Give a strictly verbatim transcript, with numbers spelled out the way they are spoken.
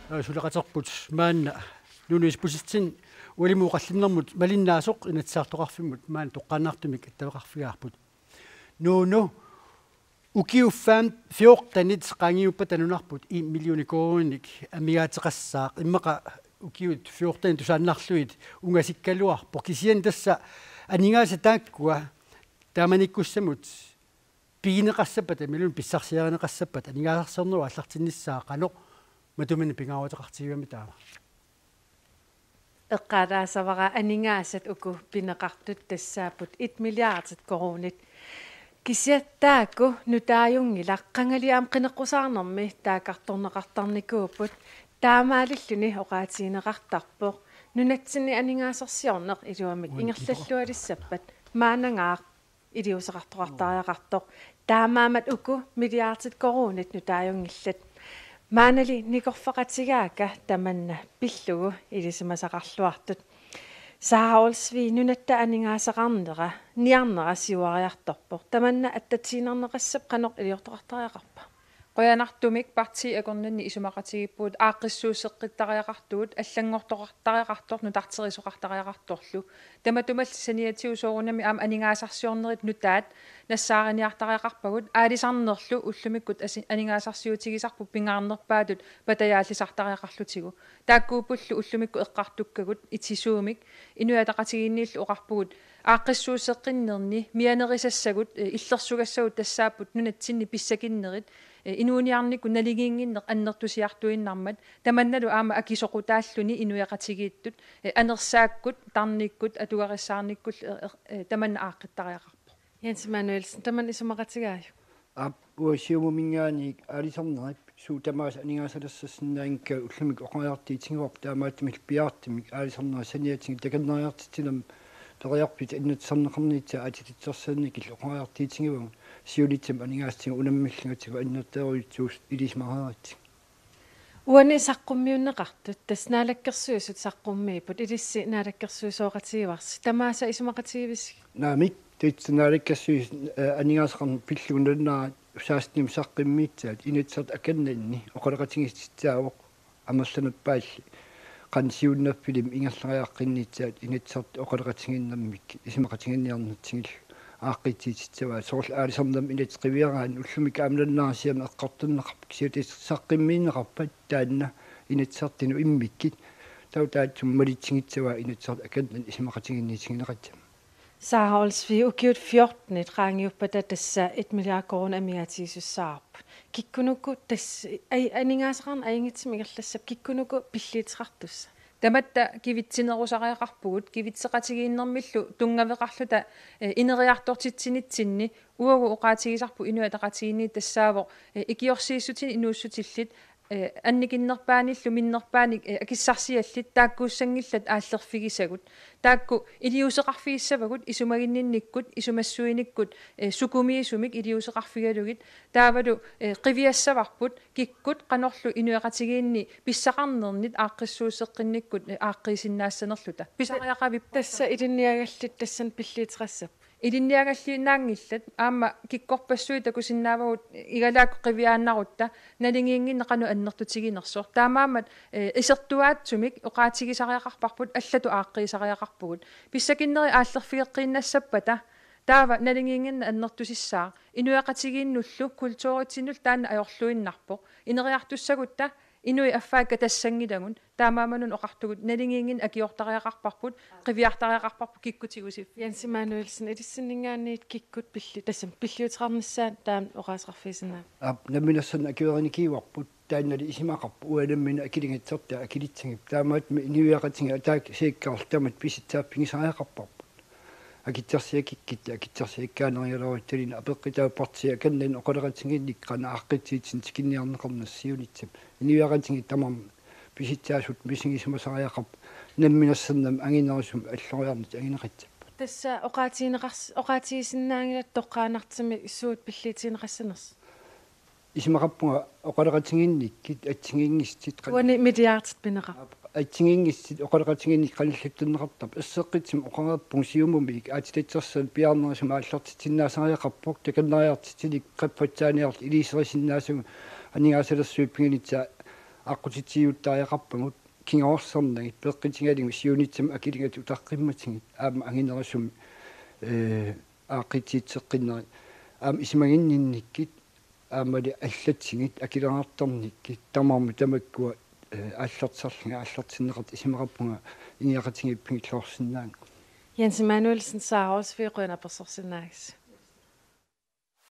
Suleqaterput maanna Nuunu Isbosethsen ualimut oqallinnermut malinnaasoq Inatsisartoqarfimmut maanna toqqaannartumik attaveqarfigaarput. Nuunu, ukiut fjortenit qaangiuppata nunarput en million koruuninik amigaateqassaaq, immaqa ukiut fjortenit tusaannarlugit ungasikkaluarpoq. Kisianni tassa aningaasat taakkua taamanikkussamut pigineqassappata imaluunniit pissarsiarineqassappata aningaasarsiornerup aallartinnissaa qanoq matuminnut pingaaruteqartigivami taama? Eqqaalaassavara aningaasat uku pineqartut tassaapput et milliardit koruunit. Kisianni taakku nutaajunngilaq, qangali aamma qineqqusaarnermi taakkartorneqartarnikuupput. Taamaalilluni oqaatigineqartarpoq nunatsinni aningaasarsiorneq iluamik ingerlallualissappat maannangaaq iliuuseqartoqartariaqartoq. Taamaammat uku milliardit koruunit nutaajunngillat. Maannali nikorfaqatigaakka tamanna pillugu ilisimasaqarluartut. Sara Olsvig, nunatta aningaasaqarnera niarnera siuariartorpoq. Tamanna attatiinnarneqassappat qanoq iliortoqartariaqarpa? Qujanartumik partiit akornanni isumaqatigiippugut aaqqissuusseqqittariaqartugut, allanngortoqartariaqartoq nutarterisoqartariaqartorlu. Tamatumalli saniatigut soorunami aamma aningaasarsiornerit nutaat nassaariniartariaqarpagut, aalisarnerlu ullumikkut asi-, aningaasarsiutigisarput pingaarnerpaatut patajaallisartariaqarlutigu. Taakkuuppullu ullumikkut eqqartukkagut itisuumik, Inuit Ataqatigiinniillu oqarpugut aaqqissuusseqqinnerni mianerisassagut, eh, illersugassagut tassaapput nunatsinni pissakinnerit, eh, inuuniarnikkut naligiinnginneq annertusiartuinnarmat, tamannalu aamma akisoqutaalluni inuiaqatigiittut, eh, anersaakkut, tarnikkut, atugarissaarnikkut, eh, eh, eh, tamanna aaqqittariaqarpoq. Jens Immanuelsen, tamanna isumaqatigaajuk? Aap, uanga Siumuminngaanniit aalisarnerip suut tamaasa aningaasalersinnaanngikkaanni ullumikkut oqariartuutigivarput, taamaattumillu piaartumik aalisarnerit saniatigut takornariartitsinermi periarfissat annertusarneqarnissaat aatsitassarsiornikkullu oqariartuutigivagut siunissami aningaasatigut unammillungatsigu annertoorujussuusut ilisimareeratsigit. Uani saqqummiunneqartut, tassa Naalakkersuisut saqqummiipput, ilissi naalakkersuisooqatigivarsi. Tamaasa isumaqatigivisigit? Naamik, tassa Naalakkersuisut, eh, aningaasaqarneq pillugu nalunaarut sekstenimut saqqummiussaat Inatsisartut Akornanni oqaloqatigiissitsaavoq amerlanerpaalli qanoq siunnerfilimmik ingerlariaqqinnissaat Inatsisartut oqaloqatigiinnermikkit isumaqatiginninniarnertigillu aaqqiissuutissavaat. Soorlu aalisarnermi inatsit qiviaraanni ullumikkut aamma nalunaarsiama eqqartorneqarpoq, kisianni tassa saqqummiunneqarpat taanna Inatsisartunut immikkut. Taava taassuma malitsigissavaat Inatsisartut Akornanni isumaqatigiinniutigineqassammat. Sara Olsvig, ukiut fjortenit qaangiuppata tassa et milliard koruunit amigaatigisussaavoq. Kikkunuku tassa ai-, aningaasaqarneq ajunngitsumik ingerlassappat, kikkunuku pilliuteqartussaq? Tamatta kivitsinerusariaqarpugut, kivitseqatigiinnermillu tunngaveqarluta, eh, ineriartortitsinitsinni uagut oqaatigisarput Inuit Ataqatigiinniit tassaavoq, eh, ikiorsiissutinik inuussutillit, eh, annikinnerpaanillu minnerpaanik, eh, akissarsiallit taakkuussanngillat aallerfigisagut. Taakku iliuuseqarfigissavagut isumaginninnikkut, isumassuinikkut, eh, sukumiisumik iliuuseqarfigalugit. Taavalu, eh, qiviassavarput kikkut qanorlu inuiaqatigiinni pissaqarnernit aaqqissuusseqqinnikkut, eh, aaqqiisinnaassanerluta. Pisariaqavippoq. Tassa ilinniagallit tassani pilliuteqassapput? Ilinniagalliinnaanngillat, aamma kikkorpassuit takusinnaavagut igalaakkut qiviaannarutta naligiinnginneq qanoq annertutiginersoq. Taamaammat, eh, isertuaatsumik oqaatigisariaqarparput, allatut aaqqiisariaqarpugut. Pissakinnerit aallerfigeqqiinnassappata taava naligiinnginneq annertusissaaq. Inuiaqatigiinnullu kulturitsinnullu taanna ajorluinnarpoq. Ineriartussagutta inuit affaat katassanngilagut, taamaammat una oqartugut naligiinnginneq akiortariaqarparput, qiviartariaqarparput kikkut tigusiffii. Jens Immanuelsen, ilissinninngaanniit kikkut pilli-, tassami pilliuteqarnissaat taama oqaaseqarfigisinnaavit? Aap, namminersorneq akuerinikuuarput, taannali isumaqarpoq uanga nammineq akiligassartaa akilissagippat. Taamaattumik inuiaqatigiit ataasiakkaarluta tamatta pisitsaaffigisariaqarparput. Akitsorsiakkikkuttalu akitsorsiakkaanerigaluaruttaluunniit apeqqutaavoq partiit akornanni oqaloqatigiinnikkut qanoq aaqqissuussineq tikinniarneqarnersoq siunissami. Inuiaqatigiit tamarmik pisitsaasut misigisimasariaqarput, namminersornermi anginerusumik alloriarnertik anguneqassapput. Tassa oqaatigineqars-, oqaatigisinnaanngilatit toqqaannartumik suut pilliutigineqassanersut? Isumaqarpunga oqaloqatigiinnikkut assigiinngitsut qan-, uani milliardit pineqarput. Assigiinngitsut oqaloqatigiinnikkut qanillattorneqartarput. Erseqqissumik oqareerpunga Siumumiit aatsitassarsiorneq piaarnerusumik aallartitsisinnaasariaqarpoq, takornariartitsinermik qaffassaaniarluta iliuuserisinnaassagut aningaasalersuit piginissaat aqqutitsiuuttariaqarpagut kingorsernagu peqqutigalugu siunissami akiligatta utaqqimmatigit aamma anginerusumik, ee, aaqqissuusseqqinnerit aamma isumaginninnikkit aammali allatsigit akileraartarnikkit tamarmik tamakkua, ee, aallarterlugit aallartinneqartut isumaqarpunga ingiaqatigiiffigilluarsinnaagut. Jens Immanuelsen, Sara Olsvig, qujanaq apersorsinnaagassi.